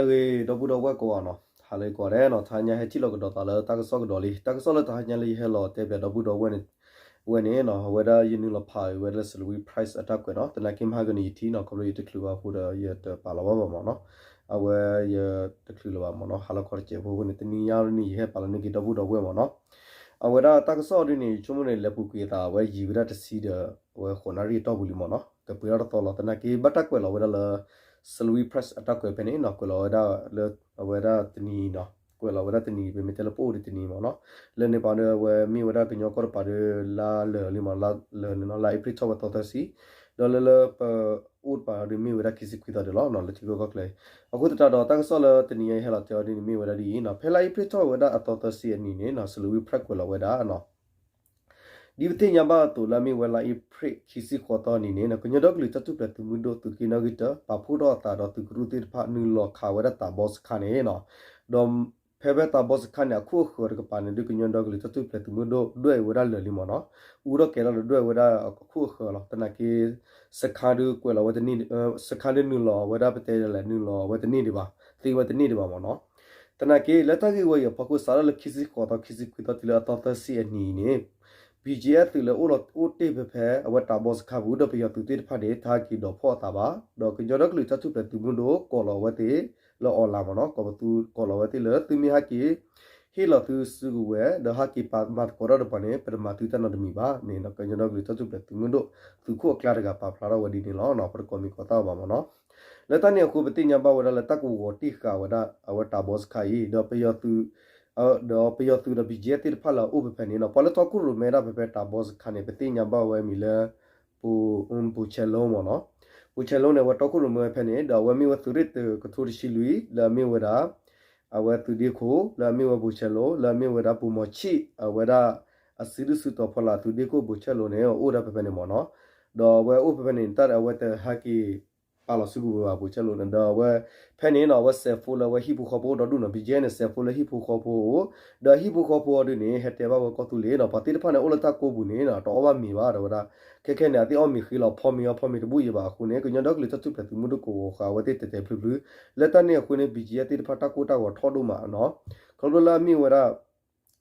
ဒီပုၢ်ဒီဝဲၢ်ကိးဂၤနီၤ, ဟါလၢကိးဂၤဒဲးနီၤ, တဟါညါဟဲထံၣ်လိာ်ကဒီးသးလၢတၢ်ကစီၣ်ကဒီးလံ. တၢ်ကစီၣ်လၢတဟါညါလၢယဟဲလီၤတဲပၠးဒီပုၢ်ဒီဝဲၢ်န့ၣ်, ဝဲန့ၣ်နီၤ, အဝဲဒၣ်ယနုာ်လီၤဖးဝဲဒၣ်လၢ Salween Press အတၢ်ကွဲးနီၤ, သနာ်က့မဟါကနံၤယထံၣ်နီၤ, ခီဖျိယတချုးဘၣ်အဃိဒီး ယတပာ်လီၤဘၣ်ဘၣ်မ့ၢ်နီၤ. အဝဲယတချုးလၢၤဘၣ်မ့ၢ်နီၤ, ဟါလီၤခီတစဲးဖိအဃိန့ၣ် တနံၤညါန့ၣ် ယဟဲပာ်လီၤန့ၢ်က့ၤဒီပုၢ်ဒီဝဲၢ်မ့ၢ်နီၤ. အဝဲဒၣ်တၢ်ကစီၣ်ဒ်န့ၣ် ယဆိကမိၣ်န့ၣ် လဲၤပူၤကွံာ်အသး အဝဲယံာ်ဝဲဒၣ်တဆံဒီး အဝဲဃိးနၣ်ရံၣ်အတီၢ်ပူၤလံမ့ၢ်နီၤ, ကပှဲၤထီၣ်တသီလီၤ. သနာ်က့ဘၣ်တၢ်ကွဲးလီၤဝဲဒၣ်လၢ Salween Press အတၢ်ကွဲးဖဲန့ၣ်နီၤ, ကွဲးလီၤဝဲဒၣ်လၢ အဝဲဒၣ်တနံၤနီၤ, ကွဲးလီၤဝဲဒၣ်တနံၤ ပမ့ၢ်တဲလၢပအိၣ်ဒံးတနံၤမ့ၢ်နီၤ. လၢန့ၣ်ပှၤဒီးအဝဲမ့ၢ်ဝဲဒၣ်ကညီကီၢ်တပၤဒီး လါလၢာ်လံမ့ၢ် လါလၢာ်န့ၣ်နီၤ, လါအ့ဖြ့ၣ်ထီၣ်ဝဲသီသၢဆံ, ဒီးလၢလၢပအိၣ်တပၤဒီးမ့ၢ်ဝဲဒၣ်ခံဆံခွံသီဒီးလီၤနီၤ, လၢထံကီၢ်ကီၢ်ချၢ. အဃိသတးဒီးတၢ်ကစီၣ်လၢတနံၤညါယဟဲလီၤတဲအီၤဒ်န့ၣ် မ့ၢ်ဝဲဒၣ်ဒ်အံၤနီၤ, ဖဲလါအ့ဖြ့ၣ်ထီၣ်ဝဲဒၣ်အသီသၢဆံအနံၤန့ၣ်နီၤ, Salween Press ကွဲးလီၤဝဲဒၣ်နီၤ ဒ်ပသ့ၣ်ညါဘၣ်အသိးလၢအမ့ၢ်ဝဲလါအ့ဖြ့ၣ်ခံဆံဃိးသီနံၤန့ၣ်နီၤ, ကညီဒီကလုာ်တၢ်ထူၣ်ဖျဲးသုးမုၢ်ဒိၣ်သုးက့နီၣ်ဂံၢ်တၢ ပာ်ဖှိၣ်ထီၣ်အသးဒီးသုးကရူၢ်သ့ၣ်တဖၣ် နုာ်လီၤခးဝဲဒၣ်တၤဘီစခါန့ၣ်နီၤ, ဒီးဖဲဖဲတၤဘီစခါန့ၣ် အခိၣ်အဃၢၤတကပၤန့ၣ် ဒုးကညီဒီကလုာ်တၢ်ထူၣ်ဖျဲးသုးမုၢ်ဒိၣ် ဒွဲၣ်အီၤဝဲဒၣ်လၢာ်လံမ့ၢ်နီၤ, အူထီၣ်ကဲၤထီၣ်ဒီးဒွဲၣ်ဝဲဒၣ်အခိၣ်အဃၢၤလီၤ. သနာ်က့ စခါဒုးကွဲးလီၤဝဲတန့ၢ်, စခါဒုးနုာ်လီၤဝဲဒၣ်ပတဲဒ်လဲၣ် နုာ်လီၤဝဲတန့ၢ်ဒံးဘၣ်, သ့ဝဲတန့ၢ်ဒံးဘၣ်မ့ၢ်နီၤ. သနာ်က့ လၢတၢ်ဂ့ၢ်ဝဲအံၤအဖီခိၣ် စးထီၣ်လၢခံဆံဃိးသီ ခံဆံခွံသီတုၤလၢအသီသၢဆံအနံၤအံၤန့ၣ် ဘံၣ်ကၠံၣ်အဲၣ်သုးလၢအိၣ်လီၤအိၣ်တ့ၢ်ဖဲဖဲ အဝဲတၤဘီစခါပူၤ ဒီးပယီၤသုးသ့ၣ်တဖၣ်န့ၣ် တဟဲက့ၤဒိးဖီၣ်အသးဘၣ်, ဒီးကညီဒီကလုာ်တၢ်ထူၣ်ဖျဲးသုးမုၢ်ဒိၣ် ကိးလီၤအဝဲသ့ၣ် လၢ online မ့ၢ်နီၤ, ကိးပသူ ကိးလီၤဝဲသ့ၣ်လၢ သုမ့ၢ်ဟဲက့ၤ ဟ့ၣ်လီၤသုစုကဝဲၤ ဒီးဟဲက့ၤပာ်မၤသကိးတၢ်ဒီးပှၤန့ၣ် ပတမၤသုတၢ်နီတမံၤဘၣ်န့ၣ် ကညီဒီကလုာ်တၢ်ထူၣ်ဖျဲးသုးမုၢ်ဒိၣ် သုးခိၣ်အကျါတဂၤပာ်ဖျါထီၣ်ဝဲဒ်န့ၣ်လီၤ. ပတကိးမံၤကိးသၣ်အီၤဘၣ်မ့ၢ်နီၤ. လၢတၢ်န့ၣ်အဃိ ပသ့ၣ်ညါဘၣ်ဝဲဒၣ်လၢတၢ်ကဝီၤတံၢ်ဃာ်ဝဲဒၣ် အဝဲတၤဘီစခါအံၤ ဒီးပယီၤသုး ဒီးပယီၤသုးဒီး ဘံၣ်ကၠံၣ်အဲၣ် သ့ၣ်တဖၣ်လၢအအိၣ်ဖဲဖဲန့ၣ်နီၤ, ပှၤလၢတီခိၣ်ရိၣ်မဲဒၣ်ဖဲဖဲတၤဘီစခါန့ၣ် ပသ့ၣ်ညါဘၣ်ဝဲမံၤလၢ ပိၤဆဲလိန့ၣ်ဝဲ တီခိၣ်ရိၣ်မဲဝဲဖဲန့ၣ် ဒီးအဝဲမ့ၢ်ဝဲသုးရ့ၣ်တကထိတဆံလွံၢ် လၢအမ့ၢ်ဝဲဒၣ် အဝဲသုးဒ့ခိၣ် လၢအမ့ၢ်ဝဲပိၤဆဲလိ လၢအမ့ၢ်ဝဲဒၣ်ပိၤမီၤဆံၣ် အဝဲဒၣ် အစုဒုၣ်စုတီၤဖီလာ်သုးဒ့ခိၣ်ပိၤဆဲလိန့ၣ် အိၣ်ဝဲဒၣ်ဖဲဖဲန့ၣ်မ့ၢ်နီၤ. ဒီးအဝဲအိၣ်ဖဲဖဲန့ၣ် တၢ်အဝဲတဟဲက့ၤ ပာ်လီၤစုကဝဲၤဘၣ်ပိၤဆဲလိန့ၣ် ဒီးအဝဲ ဖဲန့ၣ်နီၤ အဝဲစဲးဖိလၢအဝဲဟံၣ်ဖိဃီဖိအိၣ်ဒီဒူၣ်နီၤ, ဘံၣ်ကၠံၣ်အဲၣ်န့ၣ် စဲးဖိလၢဟံၣ်ဖိဃီဖိအအိၣ်, ဒီးဟံၣ်ဖိဃီဖိအီၤဒုးန့ၣ် ဟဲတဲဘၣ်ဝဲကီၢ်သူလ့ၤနီၤ, ပှၤသ့ၣ်တဖၣ်န့ၣ် အိၣ်လၢတၢ်ကိးပူၤန့ၣ် တအီၣ်ဘၣ်မ့ၤဘၣ် တဲဝဲဒၣ်. ခဲခဲန့ၣ် အသ့ၣ်အီၣ်မ့ၤဃ့လီၤ ဖီမ့ၤအီၤ ဖီမ့ၤတဘူၣ်ယံၤဘၣ်အဃိန့ၣ် ကညီဒီကလုာ်တၢ်ထူၣ်ဖျဲးသုးမုၢ်ဒိၣ်ကဝီၤဃာ်အဝဲသ့ၣ်တဲာ်တဲာ်ဖျုးဖျုး. လၢတၢ်န့ၣ်အဃိန့ၣ် ဘံၣ်ကၠံၣ်အဲၣ်သ့ၣ်တဖၣ်တၢ်ကိၢ်တၢ်ဂီၤထီၣ်ဒိၣ်မးနီၤ, ခီဖျိလၢအမ့ၢ်ဝဲဒၣ် ဘံၣ်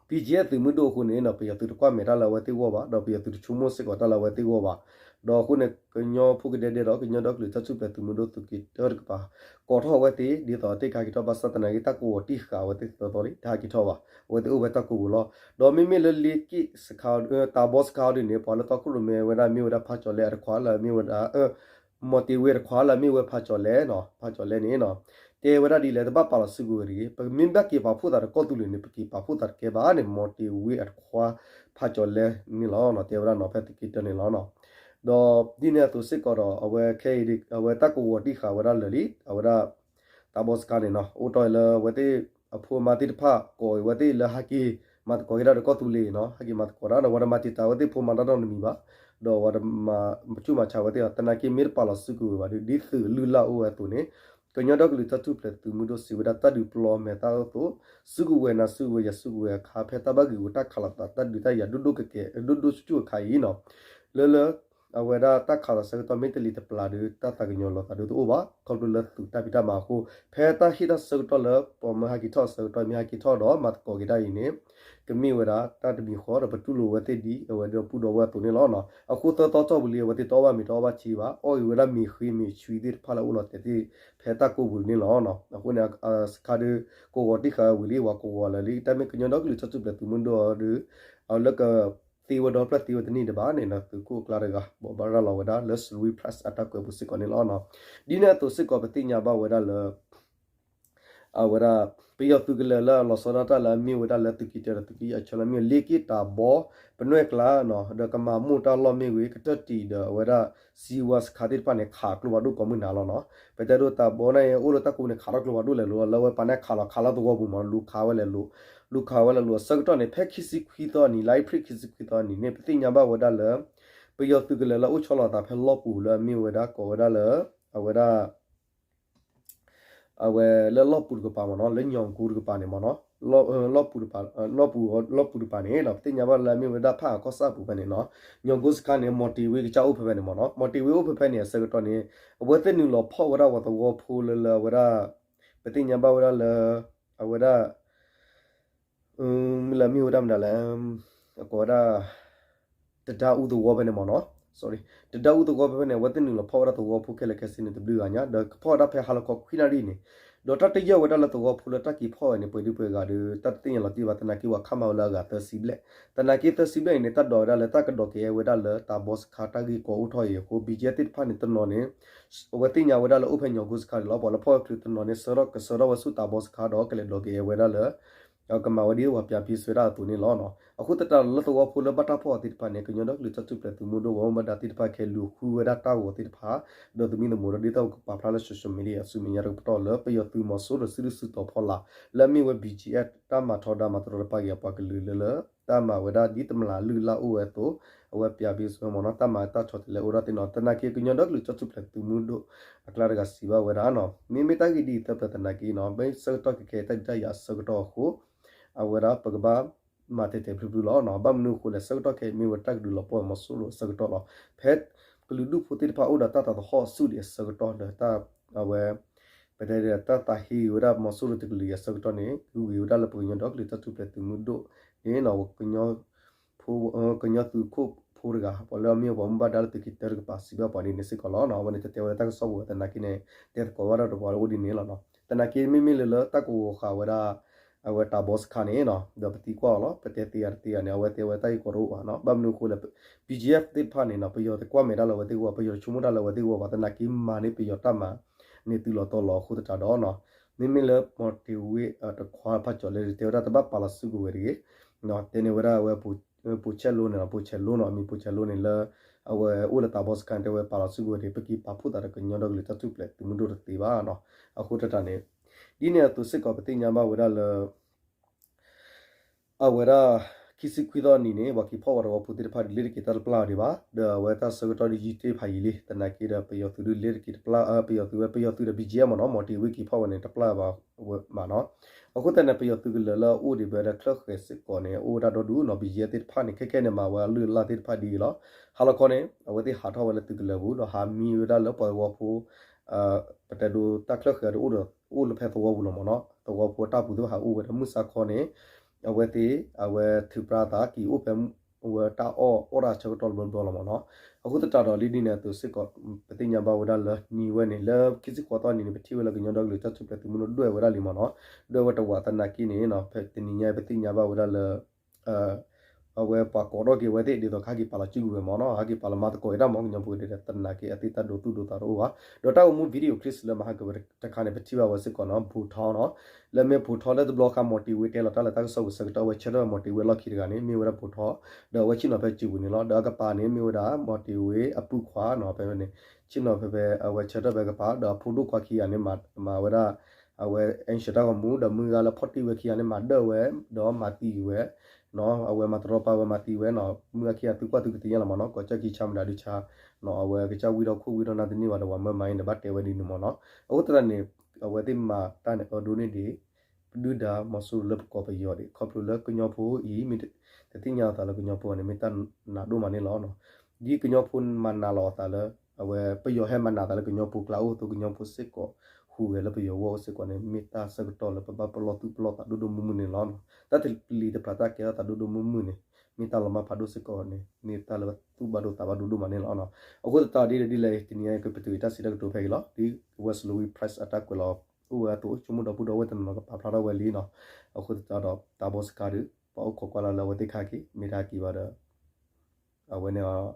ကၠံၣ်အဲၣ်သုးမုၢ်ဒိၣ်အဃိန့ၣ် ပယီၤသုးတကွၢ်မဲာ်တၢ်လၢအဝဲသ့ၣ်ဂီၢ်ဘၣ်, ဒီးပယီၤသုးတဆိကမိၣ်စ့ၢ်ကီးတၢ်လၢအဝဲသ့ၣ်ဂီၢ်ဘၣ်. ဒီးအဃိန့ၣ် ကညီဖိကဒဲဒဲဒီး ကညီဒီကလုာ်တၢ်ထူၣ်ဖျဲးသုးမုၢ်ဒိၣ်သုးက့တၢတကပၤ ကိးထီၣ်အဝဲသ့ၣ် ဒ်သိးအတ့ၢ်ကဟဲက့ၤထီၣ် ဘၣ်ဆၣ်သနာ်က့ တၢ်ကဝီၤတံၢ်ဃာ်အဝဲသ့ၣ်သၢသီလံ တဟဲက့ၤထီၣ်ဘၣ်, အဝဲသ့ၣ်အိၣ်ဖဲတၢ်ကိးပူၤလီၤ. ဒီးမ့မ့ၢ်လၢလ့က့ၣ်စခါ တၤဘီစခါအီၤဒုးန့ၣ် ပှၤလၢတီခိၣ်ရိၣ်မဲဝဲဒၣ်မ့ၢ်ဝဲဒၣ်ဖးကၠီၤလဲအတခွါလၢမ့ၢ်ဝဲဒၣ် မီၤတ့ၤဝ့အတခွါလၢအမ့ၢ်ဝဲဖးကၠီၤလဲနီၤ, ဖးကၠီၤလဲန့ၣ်နီၤ, တဲဝဲဒၣ်ဒ်လဲၣ် တဘၣ်ပာ်လီၤစုကဝဲၤတဂ့ၤ, ပမ့ၢ်ဘၣ်က့ၤပာ်ဖှိၣ်သးဒီးကီၢ်သူလ့ၤန့ၣ် ပက့ၤပာ်ဖှိၣ်သးတကဲဘၣ်န့ၣ် မီၤတ့ၤဝ့အတခွါ ဖးကၠီၤလဲန့ၣ်လီၤ. တဲဝဲဒၣ်နီၤ ဖဲသုးက့တၢန့ၣ်လီၤ. ဒီးဒ်န့ၣ်အသိးစ့ၢ်ကီးဒီး အဝဲခဲအံၤ အဝဲတၢ်ကဝီၤတံၢ်ဃာ်ဝဲဒၣ်လၢာ်လံ အဝဲဒၣ် တၤဘီစခါန့ၣ်နီၤ, အိၣ်တီၢ်လၢအဝဲသ့ၣ်အဖိအမါသ့ၣ်တဖၣ် ကိးအဝဲသ့ၣ်လၢဟဲက့ၤ မၤသကိးက့ၤတၢ်ဒီးကီၢ်သူလ့ၤနီၤ, ဟဲက့ၤမၤသကိးတၢ်ဒီး ဝဲတမၤတံာ်တာ်ဝဲသ့ၣ်ဖိမါတၢ်နီတမံၤဘၣ်, ဒီးဝဲတမၤ မၤဆူၣ်မၤဆါဝဲသ့ၣ်အီၤ, သနာ်က့မ့ၢ်တပာ်လီၤစုကဝဲၤဘၣ်ဒီး ဒ်သုးအလုၢ်အလၢ်အိၣ်ဝဲအသိးန့ၣ် ကညီဒီကလုာ်တၢ်ထူၣ်ဖျဲးသုးမုၢ်ဒိၣ်စံးဝဲဒၣ် တၢ်ဒုးပျီမဲာ်သၣ်အသိး စုကဝဲၤနၤစုကဝဲၤယၤစုကဝဲၤအခါ ဖဲတၢ်ဘၣ်ဂံာ်ဂူာ်တၢ်ခးလိာ်သး တၢ်ဒုးတၢ်ယၤဒိၣ်ဒိၣ်ကဲကဲ ဒိၣ်ဒိၣ်ဆူၣ်ဆူၣ်အခါအံၤနီၤ, လၢလၢ အဝဲဒၣ်တၢ်ခးလိာ်ဆၢကတီၢ်မ့ၢ်တလံၤတပျၢ်ဒီး တၢ်သးကညီၤလိာ်သးဒုးတအိၣ်ဘၣ်, ခီဖျိလၢသုးတၢ်ဖံးတၢ်မၤအဃိ, ဖဲတၢ်ဟ့ၣ်တၢ်ဆၢကတီၢ်လၢ ပိာ်မၢဟဲက့ၤထီၣ်အဆၢကတီၢ် မ့ၢ်ဟဲက့ၤထီၣ်ဒီး မၤသကိးက့ၤတၢ်အံၤန့ၣ် ကမ့ၢ်ဝဲဒၣ်တၢ်တမံၤဃီဒီး ပတူၢ်လိာ်ဝဲသ့ၣ်ဒ်အဝဲဒီပုၢ်ဒီဝဲၢ်အသိးန့ၣ်လီၤ. အဃိသၢသီတီၢ်ပူၤလံ အဝဲသ့ၣ်တအီၣ်ဘၣ်မ့ၤတအီၣ်ဘၣ်ထံဘၣ်, အီၣ်ဂ့ၤဝဲဒၣ်မ့ၤဃ့မ့ၤဆှံသ့ၣ်တဖၣ်လၢအအိၣ်လီၤတဲာ်သ့ၣ် ဖဲတၢ်ကိးပူၤန့ၣ်လီၤ. အဃိန့ၣ် စခါဒုး ကဝီၤတံၢ်ဃာ်ဝံၤလံ ဝဲကဝီၤလၢာ်လံ, တၢ်မ့ၢ်ကညီဒီကလုာ်တၢ်ထူၣ်ဖျဲးသုးမုၢ်ဒိၣ်အီၤဒုး အလၢက သ့ဝဲဒီဖျၢၣ်သ့ဝဲတန့ၢ်ဒံးဘၣ်န့ၣ် သုးခိၣ်အကျါတဂၤ ဘိးဘၣ်ရၤလီၤဝဲဒၣ်လၢ Salween Press အတၢ်ကွဲးပူၤစ့ၢ်ကီးန့ၣ်လီၤ. ဒ်န့ၣ်အသိးစ့ၢ်ကီး ပသ့ၣ်ညါဘၣ်ဝဲဒၣ်လၢ အဝဲဒၣ် ပယီၤသုးကလၢၤလၢအလီၤဆီဒၣ်တၢ်လၢအမ့ၢ်ဝဲဒၣ်လၢသုးက့တၢဒီး သုးက့အဆၢလၢအမ့ၢ်ဝဲလ့က့ၣ်တၤဘီ ပနွဲၣ်ကျါနီၤ ဒီးကမၤမိၢ်တၢ်လီၢ်မ့ၢ်ဂ့ၤ ကတၢၢ်တံာ်ဒီးအဝဲဒၣ် စံဝါစခါသ့ၣ်တဖၣ်န့ၣ် ခးကျိဖးဒိၣ်ကိးမုၢ်နၤလီၤနီၤ. ပတဲဒိတၤဘီန့ၣ် အိၣ်လၢတၢ်ကိးန့ၣ် ခးထီၣ်ကျိဖးဒိၣ်လဲၤလိၤ လၢဝဲပာ်န့ၣ်ခးလီၤ ခးလီၤသဝီပူၤမး လူၤခးဝဲလဲၤလိၤ လူၤခးဝဲလဲၤလိၤ အဆၢကတီၢ်န့ၣ် ဖဲခံဆံခွံသီနံၤ လါအ့ဖြ့ၣ်ခံဆံခွံသီနံၤန့ၣ် ပသ့ၣ်ညါဘၣ်ဝဲဒၣ်လၢ ပယီၤသုးကလၢၤလၢအအိၣ်ဆီလီၤအသးဖဲလီၢ်ပူၤလၢအမ့ၢ်ဝဲဒၣ်ကိးဝဲဒၣ်လၢ အဝဲဒၣ် အဝဲလၢလီၢ်ပူၤတကပၤမးနီၤ လၢညီၣ်ကိတကပၤန့ၣ်မးနီၤ လီၢ်ပူၤ လီၢ်ပူၤတပၤန့ၣ်ဒီး ပသ့ၣ်ညါဘၣ်လၢအမ့ၢ်ဝဲဒၣ်ဖၣ်အကီၢ်ဆၣ်ပူၤဖဲန့ၣ်နီၤ ညီၣ်ကိစခါန့ၣ် မီၤတ့ၤဝ့ကစၢ်အိၣ်ဖဲဖဲန့ၣ်မးနီၤ မီၤတ့ၤဝ့အိၣ်ဖဲဖဲန့ၣ် အဆၢကတီၢ်န့ၣ် အဝဲသ့ၣ်နုာ်လီၤဖီၣ်ဝဲဒၣ်ပှၤသဝီဖိလၢလၢအဝဲဒၣ် ပသ့ၣ်ညါဘၣ်ဝဲဒၣ်လၢ အဝဲဒၣ် မ့ၢ်လၢမ့ၢ်ဝဲဒၣ်မတၤလဲၣ် အကိးဝဲဒၣ် တဒါအူသဝီဖဲန့ၣ်မ့ၢ်နီၤ sorry တဒါအူသဝီဖဲဖဲန့ၣ် အဝဲသ့ၣ်နုာ်လီၤဖီၣ်ဝဲဒၣ်သဝီဖိခဲလၢာ်ခဲဆ့န့ၣ် တဘျုးဂၤညါ ဒီးကဖီၣ်ဝဲဒၣ်ဖဲဟါလီၤခီခွံနၣ်ရံၣ်န့ၣ် ဒီးတၢ်တယၢၢ်ဝဲဒၣ်လၢသဝီဖိလၢတၢ်က့ၤဖီၣ်ဝဲန့ၣ် ပှဲၤဒုပှဲၤဂၤဒီး တၢ်တသ့ၣ်ညါလီၤတံၢ်ဘၣ် သနာ်က့ပှၤခးမၤဝဲလၢအဂၤသၢဆံဘျဲၣ် သနာ်က့သၢဆံဘျဲၣ်အံၤန့ၣ် တၢ်ဒိးဝဲဒၣ်လၢတၢ်ကဒီးက့ၤဝဲဒၣ်လၢတၢ်ဘီစခါတၢ်ဂ့ၢ်ကီအိၣ်ထီၣ်အံၤအဃိ ဘံကဲသ့ၣ်တဖၣ်န့ၣ်တနီၤန့ၣ် အဝဲသ့ၣ်ညါဝဲဒၣ်လၢအိၣ်ဖဲညီၤကိစခါန့ၣ်လီၤ ပှၤလၢဖီၣ်ဝဲချုးတနီၤန့ၣ် ဆှၢထီၣ်ကဆှၢထီၣ်ဝဲဆူတၢ်ဘီစခါဒီး ကလဲၤဒိးက့ၤဝဲဒၣ်လၢ ကမၤဝဲဒ်ပှၤပၠးဖံးစွဲဒၣ်အသိးန့ၣ်လီၤ. အဃိသတးဒီးလၢသဝီဖိလၢဘၣ်တၢ်ဖီၣ်အီၤသ့ၣ်တဖၣ်န့ၣ် ကညီဒီကလုာ်တၢ်ထူၣ်ဖျဲးသုးမုၢ်ဒိၣ် ပှၤဘၣ်မူဘၣ်ဒါသ့ၣ်တဖၣ်ခဲလူၤဃုဝဲဒၣ်တၢ်ဂီၤသ့ၣ်တဖၣ် ဒီးသမံသမိးဒီးဒ်သိးကပာ်ဖျါလၢ social media အဆူမဲာ်ညါတကပတီၢ်လၢပယီၤသုးမီၤစိရိၤစုဒုၣ်စုတီၤဖီလာ် လၢအမ့ၢ်ဝဲ ဘံကဲ တၢ်မၤထီဒါမၤတရီတပါက့ၤအပှၤကလုာ်လၢလၢ တၢ်မၤဝဲဒၣ်ဒ်တမျးလုၢ်လၢ်အိၣ်ဝဲအသိး အဝဲပၠးဖံးစွဲမ့ၢ်နီၤ တၢ်မၤတၢ်ဆီတလဲအိၣ်ဒၣ်သ့ၣ်နီၤ သနာ်က့ကညီဒီကလုာ်တၢ်ထူၣ်ဖျဲးသုးမုၢ်ဒိၣ်အကျါတဂၤစံးဘၣ်ဝဲဒၣ်နီၤ မ့မ့ၢ်တၢ်ဂ့ၢ်ဒ်အံၤသၢပျၢၤသနာ်က့နီၤ မ့ၢ်ဆၢကတီၢ်ခဲခဲအံၤတၢ်ဒုးတၢ်ယၤအဆၢကတီၢ်အဃိ အဝဲဒၣ်ပကဘၣ်မၤတဲာ်တဲာ်ဖျုဖျုလီၤနီၤ ဘၣ်မနုၤအဃိလဲၣ် ဆၢကတီၢ်ခဲအံၤမ့ၢ်ဝဲတၢ်ကဒုးလီၤပှီၢ်မီၤစိရိၤအဆၢကတီၢ်လီၤ ဖဲကလုာ်ဒူၣ်ဖိသ့ၣ်တဖၣ်အိၣ်ဒီးတၢ်သးသဟီၣ်အစုၣ်ဒံးအဆၢကတီၢ်ဒီးတၢ် အဝဲ ပတဲဒီးတၢ်သးဟ့ဝဲဒၣ်မီၤစိရိၤတကလုာ်အံၤအဆၢကတီၢ်န့ၣ် ဂုၤက့ၤဝဲဒၣ်လၢပကညီဒီကလုာ်တၢ်ထူၣ်ဖျဲးသုးမုၢ်ဒိၣ်န့ၣ်နီၤ ကညီသုးခိၣ်ဖိတဂၤ ပှၤလၢအမ့ၢ်ပှၤမူဘၣ်ဒါလၢသုးက့တၢတကပၤစံးဘၣ်ပှၤဒ်န့ၣ်စ့ၢ်ကီးလီၤနီၤ အဝဲန့ၣ်တဲတဲဝဲဒၣ်တၢ်ကစီၣ်ပူၤဝဲသနာ်က့န့ၣ် တဲသကိးဘၣ်တၢ်ဒီးပှၤလၢအိၣ်ဒ်န့ၣ်လီၤနီၤ သနာ်က့မ့မ့ၢ်လၢလၢတၢ်ကဝီၤဃာ်ဝဲဒၣ် အဝဲတၢ်ဘီစခါန့ၣ်နီၤ ဒီးပသံကွၢ်အီၤလီၤ ပတဲသ့အါတသ့အါန့ၣ် အဝဲတဲဝဲတၢ်ဂ့ၢ်ကီတအိၣ်ဘၣ်နီၤ ဘၣ်မနုၤအဃိလဲၣ် ဘံကဲသ့ၣ်တဖၣ်န့ၣ်နီၤ ပယီၤတကွၢ်မဲာ်တၢ်လၢအဝဲသ့ၣ်အဂီၢ် ပယီၤတဆိကမိၣ်တၢ်လၢအဝဲသ့ၣ်အဂီၢ်ဘၣ် သနာ်က့မၤန့ၢ်ပယီၤတၢ်မၤန့ၣ်သုးလီၤတီၤလီၤအဃိသတးဒီးနီၤ မ့မ့ၢ်လၢမီၤတ့ၤဝ့အတခွါဖးကၠီၤလဲၣ် တဲဝဲဒၣ်တဘၣ်ပာ်လီၤစုကဝဲၤတဂ့ၤ တဲန့ၢ်ဝဲဒၣ်အဝဲ ပိၤဆဲးလိန့ၣ်နီၤ ပိၤဆဲးလိနီၤ အမံၤပိၤဆဲးလိန့ၣ်လၢ အဝဲအိၣ်လၢတၢ်ဘီစခါန့ၣ် တဲဝဲပာ်လီၤစုကဝဲၤတဂ့ၤ ပက့ၤပာ်ဖှိၣ်သးဒီးကညီဒီကလုာ်တၢ်ထူၣ်ဖျဲးသုးမုၢ်ဒိၣ်တသ့ဘၣ်နီၤ အဃိတၢ်န့ၣ် ဒ်န့ၣ်အသိးစ့ၢ်ကီးပသ့ၣ်ညါဘၣ်ဝဲဒၣ်လၢ အဝဲဒၣ် ခံဆံခွံသီအနံၤန့ၣ် ပှၤက့ၤဖီၣ်ဝဲသဝီဖိသ့ၣ်တဖၣ်ဒ်လဲၣ်တက့ၤတၢ်တပျၢ်အီၤဒံးဘၣ် ဒီးအဝဲတၢ်ဆၢကတီၢ်ဒ်ယံာ်တ့ၢ်ဖးယံာ်လံ သနာ်က့ဒီးပယီၤသုးဒ်လဲၣ်တက့ၤတပျၢ် ပယီၤသုးဝဲ ပယီၤသုးဒီး ဘံကဲမ့ၢ်နီၤ မီၤတ့ၤဝ့က့ၤဖီၣ်ဝဲန့ၣ် တပျၢ်ဘၣ်ဝဲမးနီၤ အဃိသတးန့ၣ် ပယီၤသုးကလၢၤလၢအအိၣ်ဒံးဝဲဒီးချၢၣ်ဃဲၤစ့ၢ်ကီးန့ၣ် အိၣ်ဝဲဒၣ်ဒီဒူၣ်နီၤ ဘံကဲသ့ၣ်တဖၣ်န့ၣ် ခဲခဲန့ၣ်မၤဝဲအလုၢ်အလၢ်သ့ၣ်တဖၣ်ဒ်အံၤလီၤ ဟါလီၤခီန့ၣ် အဝဲသ့ၣ်ဟးထီၣ်ဝဲလၢသုးကလၢၤပူၤ ဒီးဟးမံဝဲဒၣ်လၢပှၤသဝီဖိ ပတဲဒိတၢ်ချၢၣ်ဃဲၤဒီး အိၣ်လၢဖဲသဝီပူၤလီၤမ့ၢ်နီၤ သဝီဖိတၢ်ပူၤသ့ၣ်တဖၣ်ဟးအိၣ်ဝဲဒီးမုၢ်ဆါခီန့ၣ် အဝဲသ့ၣ် အဝဲထုးပြါသးက့ၤအိၣ်ဖဲ အဝဲတၢ်အီၣ်အီၣ်တၢ်ဆၢကတီၢ်တဘျီဘျီလီၤမ့ၢ်နီၤ အဃိသတးဒီးလၢဒ်န့ၣ်အသိးစ့ၢ်ကီး ပသ့ၣ်ညါဘၣ်ဝဲဒၣ်လၢနံၤဝဲန့ၣ် လၢခံဆံဃိးသီနံၤန့ၣ် ပထံၣ်ဝဲလၢကညီဒီကလုာ်တၢ်ထူၣ်ဖျဲးသုးမုၢ်ဒိၣ်ဒွဲၣ်ဝဲဒၣ်လံမ့ၢ်နီၤ ဒွဲၣ်ဝဲတဝးသနာ်က့န့ၣ် ဖဲတနံၤညါပသ့ၣ်ညါဘၣ်ဝဲဒၣ်လၢ အဝဲပှၤကိးထီၣ်က့ၤဝဲသ့ၣ် ဒ်သိးကဟဲက့ၤပာ်လီၤစုကဝဲၤမ့ၢ်နီၤ ဟဲက့ၤပာ်လီၤမၤသကိးအံၤတၢ်မ့ၢ်ကညီဖိဒ်ဒီး သနာ်က့အသ့ၣ်တၢ်ဒိသူၣ်ဒိသးတအိၣ်ဘၣ် ဒီးတၢ်ဂီၤမူ video clips လၢမဟါကဝဲတခါန့ၣ် ပထံၣ်ဘၣ်ဝဲစ့ၢ်ကီးနီၤ ပိၤထီနီၤ လၢမ့ၢ်ပိၤထီလၢတဘျီဃီ မီၤတ့ၤဝ့တဲလီၤတၢ်လၢတၢ်ကစီၣ်ပူၤဆၢကတီၢ် အဝဲဆၢထၢၣ်မီၤတ့ၤဝ့အလီၢ်ခံတဂၤန့ၣ် မ့ၢ်ဝဲဒၣ်ပိၤထီ ဒီးအဝဲဆ့ၣ်နီၤဖဲစုပူၤန့ၣ်လီၤ ဒီးအကပၤန့ၣ် မ့ၢ်ဝဲဒၣ်မီၤတ့ၤဝ့အပုၢ်ခွါနီၤ ဖဲန့ၣ် ဆ့ၣ်နီၤဖဲဖဲအဝဲဆၢထၢၣ်ဖဲကပၤ ဒီးအဖိဒိၣ်ခွါခံဂၤန့ၣ် မၤဝဲဒၣ် အဝဲ answer တၢ်ဂီၤမူ ဒီးမုၢ်ဂၤလၢဖီၣ်တံၢ်ဝဲခံဂၤန့ၣ် မၤဒၢၣ်ဝဲ ဒီးမၤသံဝဲ အဝဲမၤတရီပာ်ဝဲမၤသံဝဲနီၤ မုၢ်ဂၤခံဂၤသုကွၢ်သုကသ့ၣ်ညါလီၤမ့ၢ်နီၤ ကီၢ်ကၠီၣ်ခံဆါမတၤဒုဆါ အဝဲကစၢ်ဝံထီၣ်ခိၣ်ဝံထီၣ်နၢ်တန့ၢ်ဘၣ်ဒီးပှၤမၢမၤအံၤန့ၣ် ဘၣ်တဲဝဲဒ်န့ၣ်မ့ၢ်နီၤ အဃိသတးန့ၣ် အဝဲသ့ၣ်မၤတၢ်န့ၣ်အဒိန့ၣ်ဒံး ပဒုၣ်ဒါမီၤစိရိၤလၢပကီၢ်ပယီၤဒံး ခီဖျိလၢကညီဖိအံၤ မ့ၢ်တသ့ၣ်ညါအသးလၢကညီဖိန့ၣ် မ့ၢ်တၢ်နးဒိၣ်မးန့ၣ်လီၤ. ဒ်ကညီဖိမၤနာ်လီၤအသးလၢ အဝဲပယီၤဟဲမၤနာ်သးလၢကညီဖိကျါအိၣ်သိး ကညီဖိစ့ၢ်ကီး ဟူးဂဲၤလၢပယီၤဝီၢ်အိၣ်စ့ၢ်ကီးန့ၣ် မ့ၢ်တၢ်ဆၢကတီၢ်လၢပဘၣ်ပလီၢ်သူၣ်ပလီၢ်သးဒိၣ်ဒိၣ်မုၢ်မုၢ်န့ၣ်လီၤ. တၢ်တပျံၤတဖျးတၢ်ကဲထီၣ်သးဒိၣ်ဒိၣ်မုၢ်မုၢ်န့ၣ် မ့ၢ်တၢ်လီၤမၢ်ဖးဒိၣ်စ့ၢ်ကီးန့ၣ် မ့ၢ်တၢ်လၢသူၣ်ဘၣ်ဒိသးဘၣ်ဒိၣ်ဒိၣ်မးန့ၣ်လီၤ. အဃိသတးဒ်လဲၣ်ဒ်လဲၣ် တနံၤအံၤ ကပတုာ်တၢ်စံးတၢ်ကတိၤဖဲအံၤလီၤ. ဒ် West Louis Price အတၢ်ကွဲးလီၤ အိၣ်ဝဲအသိး ဆိကမိၣ်ဒီပုၢ်ဒီဝဲၢ်တနီၤနီၤကပာ်ဖျါထီၣ်ဝဲလံနီၤ. အဃိသတးဒီး တၢ်ဘီစကါဒီး ပှၤအိၣ်ခိးကွၢ်လၢ်လၢအဝဲသ့ၣ်ခါက့ၤ မ့ၢ်တၢ်က့ၤဘၣ်ဒီး အဝဲန့ၣ်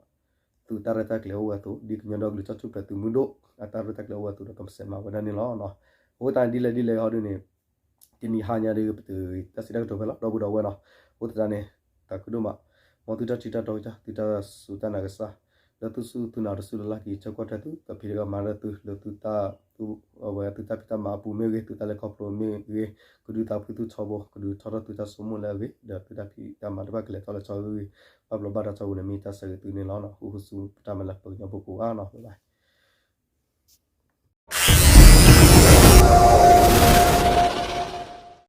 သုးတၢ်ရဲၣ်တၢ်ကျဲၤအိၣ်ဝဲအသိး ဒ်ကညီဒီကလုာ်တၢ်ထူၣ်ဖျဲးသုးမုၢ်ဒိၣ် အတၢ်ရဲၣ်တၢ်ကျဲၤအိၣ်ဝဲအသိးဒီး ကမၤစၢၤမၤဝဲဒၣ်န့ၣ်လီၤ. အဃိသတးန့ၣ်ဒ်လဲၣ်ဒ်လဲၣ်ဟီဒ်န့ၣ် တနံၤဟါညါဒီး ပတုာ်တၢ်စံးတၢ်ကတိၤဖဲလီၤ ဒီပုၢ်ဒီဝဲၢ်နီၤ. အဃိသတးန့ၣ် သးခုဒိၣ်မး မ်သုတၢ်ထံၣ်တၢ်တီကစၢ် သုတၢ်စူၢ်တၢ်နာ်ကစၢ် လၢသုစူၢ်သုနာ်တစူၢ်လၢ်လၢ်က့ၤ ဆၢကတီၢ်ထဲသု ကဖံးတၢ်မၤတၢ်သု လၢသုတၢ် အဝဲသုတၢ်ဖံးတၢ်မၤအပူၤမ့ၢ်ဂ့ၤ သုတၢ်လဲၤခီဖျိမ့ၢ်ဂ့ၤ ကဒုးသးဖှံသုထီဘိ ကဒုးထီထီၣ်သုတၢ်ဆိကမိၣ်လၢအဂ့ၤ ဒီးသုတၢ်ဖံးတၢ်မၤတဖၣ်ကလဲၤထီၣ်လဲၤထီအဂ့ၤ ဘၣ်ဘျီးဘၣ်ဒါထီဘိန့ၣ် မ့ၢ်တၢ်ဆၢဂ့ၤသုန့ၣ်လီၤ. ဃူဃူဆူပတၢ်မၤလၢပှၤကညီဖိကိးဂၤနီၤ.